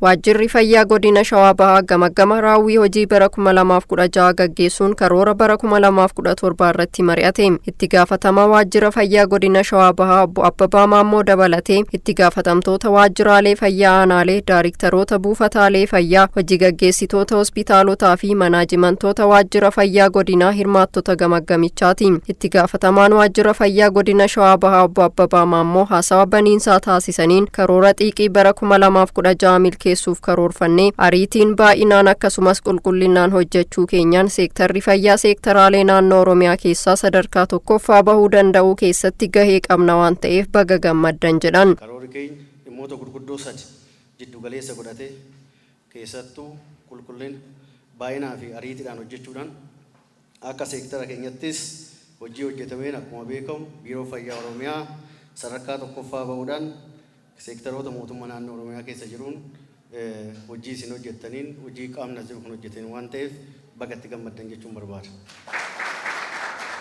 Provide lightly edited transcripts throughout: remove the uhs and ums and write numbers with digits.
Waajjirri Fayyaa Godina Shawaa Bahaa gamaggama raawwii hojii bara 2016 gaggeessuun karoora bara 2017 irratti mari'ate. Itti gaafatamaa Waajjira Fayyaa Godina Shawaa Bahaa Obbo Abbabaa Maammoo dabalatee itti gaafatamtoota waajjiraalee fayyaa aanaalee, daariktaroota buufataalee fayyaa, hojii gaggeessitoota hospitaalotaa fi manaajimantoota waajjira fayyaa godinaa hirmaattota gamaggamichaati. Itti gaafatamaan Waajjira Fayyaa Godina Shawaa Bahaa Obbo Abbabaa Maammoo haasawa baniinsaa taasisaniin, karoora xiiqii bara 2016 milkeessuuf karoorfannee ariitiin, baay'inaan akkasumas qulqullinaan hojjechuu keenyaan seektarri fayyaa seektaraalee naannoo Oromiyaa keessaa sadarkaa tokkoffaa bahuu danda'uu keessatti gahee qabna waan ta'eef baga gammaddan jedhan. Karoorri keenya dhimmoota gurguddoo sadi jiddu galeessa godhatee, keessattuu qulqullina, baay'inaa fi ariitiidhaan hojjechuudhaan, akka seektara keenyattis hojii hojjetameen akkuma beekamu Biiroo Fayyaa Oromiyaa sadarkaa tokkoffaa bahuudhaan seektaroota mootummaa naannoo Oromiyaa keessa jiruun hojii isin hojjettaniin, hojii qaamni as jiru kun hojjeteen waan ta'eef, baga itti gammaddan jechuun barbaada.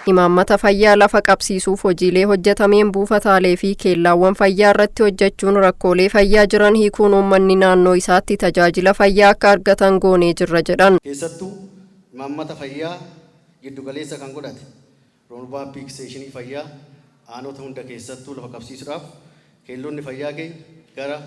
Imaammata fayyaa lafa qabsiisuuf hojiilee hojjetameen buufataalee fi keellaawwan fayyaa irratti hojjechuun rakkoolee fayyaa jiran hiikuun uummanni naannoo isaatti tajaajila fayyaa akka argatan goonee jirra jedhan. Keessattuu imaammata fayyaa giddugaleessa kan godhate roadmap eksteenshinii fayyaa aanota hunda keessattuu lafa qabsiisuudhaaf, keellonni fayyaa keenya gara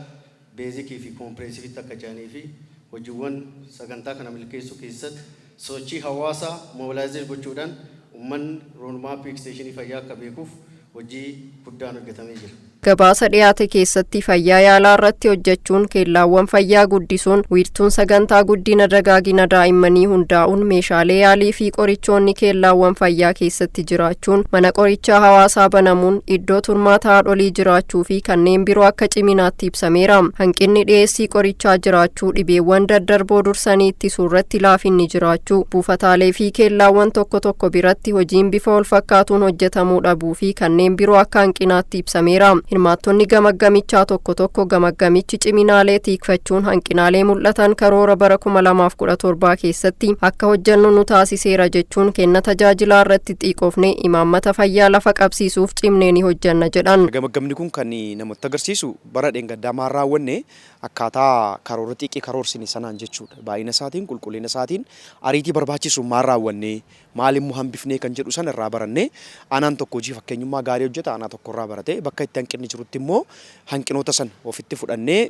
basic fi comprehensive akka ce'anii fi hojiiwwan sagantaa kana milkeessuu keessatti sochii hawaasaa mobilize gochuudhaan uummanni roadmap eksteenshinii fayyaa akka beekuuf hojii guddaan hojjetamee jira. Gabaasa dhiyaate keessatti fayyaa yaalaa irratti hojjechuun, keellaawwan fayyaa guddisuun, wiirtuun sagantaa guddina dagaagina daa'immanii hundaa'uun, meeshaalee yaalii fi qorichoonni keellaawwan fayyaa keessatti jiraachuun, mana qorichaa hawaasaa banamuun, iddoo turmaata haadholii jiraachuu fi kanneen biroo akka ciminaatti ibsameera. Hanqinni dhiyeessii qorichaa jiraachuu, dhibeewwan daddarboo dursanii ittisuu irratti laafinni jiraachuu, buufataalee fi keellaawwan tokko tokko biratti hojiin bifa wal fakkaatuun hojjetamuu dhabuu fi kanneen biroo akka hanqinaatti ibsameera. Hirmaattonni gamaggamichaa tokko tokko gamaggamichi ciminaalee tiikfachuun hanqinaalee mul'atan karoora bara 2017 keessatti akka hojjennu nu taasiseera jechuun, kenna tajaajilaa irratti xiiqofne imaammata fayyaa lafa qabsiisuuf cimnee ni hojjenna jedhan. Gamaggamni kun kan namatti agarsiisu bara dheengaddaa maal raawwanne, akkaataa karoora xiiqii karoorsine sanaan jechuudha. Baay'ina isaatiin, qulqullina isaatiin, ariitii barbaachisu maal raawwanne, maal immoo hambifnee kan jedhu sana irraa barannee, aanaan tokko hojii fakkeenyummaa gaarii hojjeta, aanaa tokko irraa barate, bakka itti hanqinni jirutti immoo hanqinoota sana ofitti fudhannee,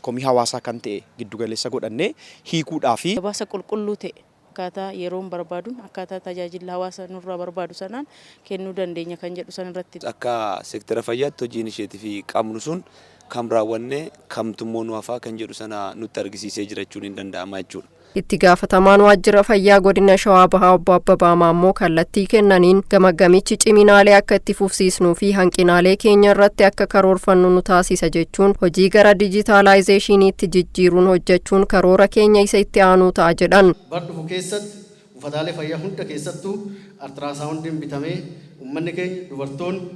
komii hawaasaa kan ta'e giddugaleessa godhannee hiikuudhaa fi Gabaasa qulqulluu ta'e akkaataa yeroon barbaaduun, akkaataa tajaajila hawaasa nurraa barbaadu sanaan kennuu dandeenya kan jedhu san irratti. Akka seektara fayyaatti hojiin isheetii fi qabnu sun kam raawwanne, kamtu immoo nu hafaa kan jedhu sana nutti argisiisee jirachuun hin danda'ama jechuudha. Itti gaafatamaan Waajjira Fayyaa Godina Shawaa Bahaa Obbo Abbabaa Maammoo kallattii kennaniin gamaggamichi ciminaalee akka itti fufsiisnuu fi hanqinaalee keenya irratti akka karoorfannu nu taasisa jechuun, hojii gara dijitaalaayizeeshiniitti jijjiiruun hojjechuun karoora keenya isa itti aanuu ta'a jedhan. Bar dhufu keessatti buufataalee fayyaa hunda keessattuu ultrasoundiin bitamee, uummanni keenya, dubartoonni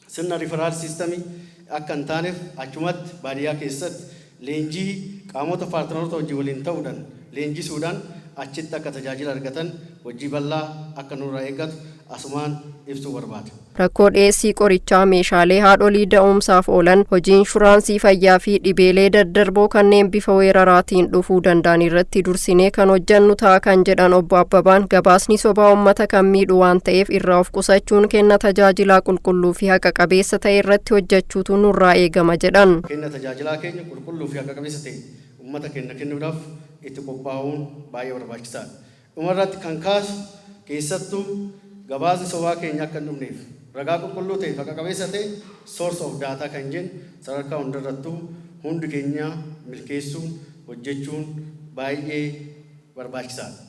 sirna referral system akka hin taaneef achumatti baadiyyaa keessatti leenjii qaamota partneroota hojii waliin ta'uudhaan leenjisuudhaan achitti akka tajaajila argatan hojii bal'aa akka nurraa eeggatu asumaan ibsuu barbaada. Rakkoo dhiyeessii qorichaa, meeshaalee haadholii da'umsaaf oolan, hojii inshuraansii fayyaa fi dhibeelee daddarboo kanneen bifa weeraraatiin dhufuu danda'an irratti dursinee kan hojjannu ta'a kan jedhan Obbo Abbabaan, gabaasni sobaa uummata kan miidhu waan ta'eef irraa of qusachuun kenna tajaajilaa qulqulluu fi haqa qabeessa ta'e irratti hojjechuutu nurraa eegama jedhan. Kenna tajaajilaa keenya qulqulluu fi haqa qabeessa ta'e uummata keenya kennuudhaaf itti qophaa'uun baay'ee barbaachisaadha. Dhumarratti kan kaasu, keessattuu gabaasni sobaa keenya akka hin dhumneef ragaa qulqulluu ta'e, haqa qabeessa ta'e, source of data kan jennu sadarkaa hundarrattuu hundi keenya milkeessuun hojjechuun baay'ee barbaachisaadha.